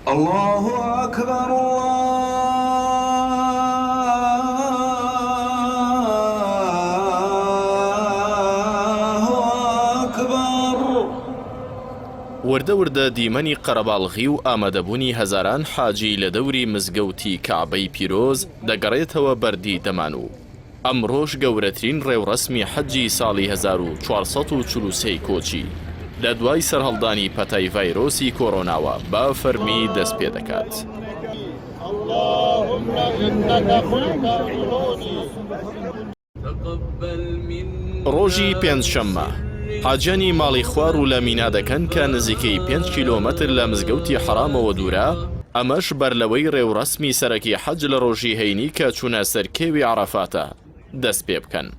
اللە اکبر اللە اکبر. وردە وردە دیمەنی قەرەباڵغی و ئامادەبوونی هەزاران حاجی لە دەوری مزگەوتی کەعبەی پیرۆز دەگەڕێتەوە بەر دیدەمان و ئەمڕۆش گەورەترین ڕێوڕەسمی حەجی ساڵی 1443 ی کۆچی لە دوای سەرهەڵدانی پەتای ڤایرۆسی کۆرۆناوە بە فەرمی دەستپێدەکات. ڕۆژی پێنجشەممە، حاجیانی ماڵی خوا ڕوو لە مینا دەکەن کە نزیکەی پێنج کیلۆمەتر لە مزگەوتی حەرامەوە دوورە، ئەمەش بەرلەوەی ڕێوڕەسمی سەرەکی حەج لە ڕۆژی هەینی کە چوونە سەر کێوی عەرەفاتە دەست پێ بکەن.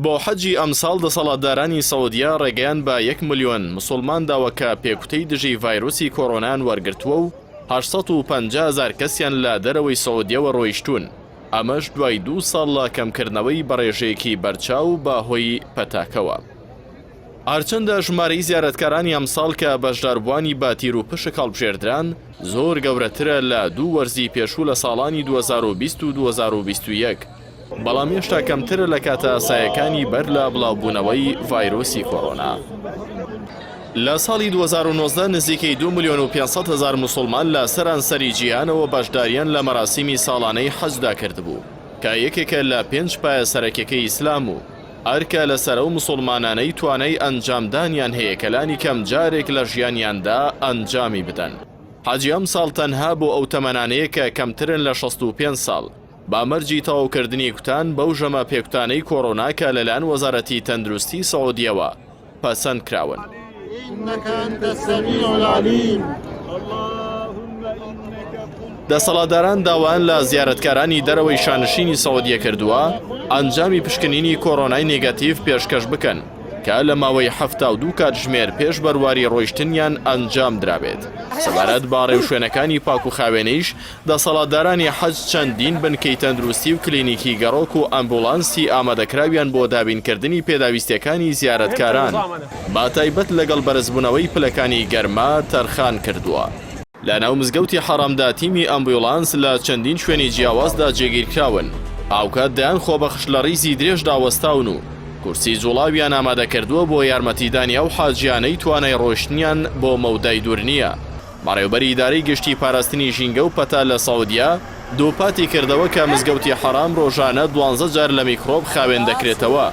بۆ حەجی ئەمساڵ دەسەڵاتدارانی سعودیە ڕێگەیان بە یەک ملیۆن مسوڵمان داوە کە پێکوتەی دژی ڤایرۆسی کۆرۆنایان وەرگرتووە و 850 هەزار کەسیان لە دەرەوەی سعودیەوە ڕۆیشتوون، ئەمەش دوای دوو ساڵ لە کەمکردنەوەی بەڕێژەیەکی بەرچاو بە هۆی پەتاکەوە. هەرچەندە ژمارەی زیارەتکارانی ئەمساڵ کە بەشداربووانی بە تیروپشک هەڵبژێردران زۆر گەورەترە لە دوو وەرزی پێشوو لە ساڵانی 2020 و 2021، بەڵام هێشتا کەمترە لە کاتە ئاسایەکانی بەر لە بڵاوبوونەوەی ڤایرۆسی کۆرۆنا. لە ساڵی 2019 نزیکەی 2 ملیۆن و 500 هەزار موسڵمان لە سەرانسەری جیهانەوە بەشداریان لە مەراسیمی ساڵانەی حەجدا کردبوو کە یەکێکە لە پێنج پایە سەرەکیەکەی ئیسلام و ئەرکە لەسەر ئەو موسڵمانانەی توانای ئەنجامدانیان هەیە کە لانیکەم جارێک لە ژیانیاندا ئەنجامی بدەن. حەجی ئەمساڵ تەنها بۆ ئەو تەمەنانەیە کە کەمترن لە 65 ساڵ، بە مەرجی تەواوکردنی کوتان بەو ژەمە پێکوتانەی کۆرۆنا کە لەلایەن وەزارەتی تەندروستی سعودیەوە پەسەند کراون. دەسەڵاتداران داوایان لە زیارەتکارانی دەرەوەی شانشینی سعودیە کردووە ئەنجامی پشکنینی کۆرۆنای نێگەتیڤ پێشکەش بکەن کە لە ماوەی 72 کاتژمێر پێش بەرواری ڕۆیشتنیان ئەنجام درابێت. سەبارەت بە ڕێوشوێنەکانی پاکوخاوێنیش دەسەڵاتدارانی حەج چەندین بنکەی تەندروستی و کلینیکی گەڕۆک و ئەمبوڵانسی ئامادەکراویان بۆ دابینکردنی پێداویستییەکانی زیارەتکاران بە تایبەت لەگەڵ بەرزبوونەوەی پلەکانی گەرما تەرخان کردووە. لە ناو مزگەوتی حەڕەمدا تیمی ئەمبوڵانس لە چەندین شوێنی جیاوازدا جێگیرکراون، هاوکات دەیان خۆبەخش لە ڕیزی درێژدا وەستاون و کورسی جوڵاویان ئامادەکردووە بۆ یارمەتیدانی ئەو حاجیانەی توانای ڕۆیشتنیان بۆ مەودای دوور نییە. بەڕێوبەری ئیدارەی گشتی پاراستنی ژینگە و پەتا لە سعودیە دووپاتی کردەوە کە مزگەوتی حەرام ڕۆژانە دوانزە جار لە میکرۆب خاوێن دەکرێتەوە،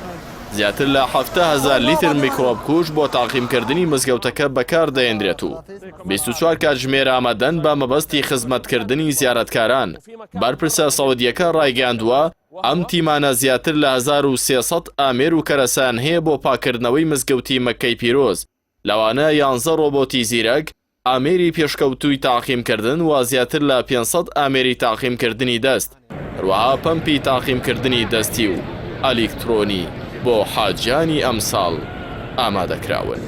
زیاتر لە 70,000 لیتر میکرۆب کوژ بۆ تاقیمکردنی مزگەوتەکە بەکار دەهێنرێت و 24 کاتژمێر ئامادەن بە مەبەستی خزمەتکردنی زیارەتکاران. بەرپرسە سعودیەکە ڕایگەیاندووە، ئەم تیمانە زیاتر لە 1300 ئامێر و کەرەسەیان هەیە بۆ پاککردنەوەی مزگەوتی مەککەی پیرۆز، لەوانە یانزە ڕۆبۆتی زیرەک، ئامێری پێشکەوتووی تەعقیمکردن و زیاتر لە 500 ئامێری تەعقیمکردنی دەست، هەروەها پەمپی تەعقیمکردنی دەستی و ئەلیکترۆنی بۆ حاجیانی ئەمساڵ ئامادەکراون.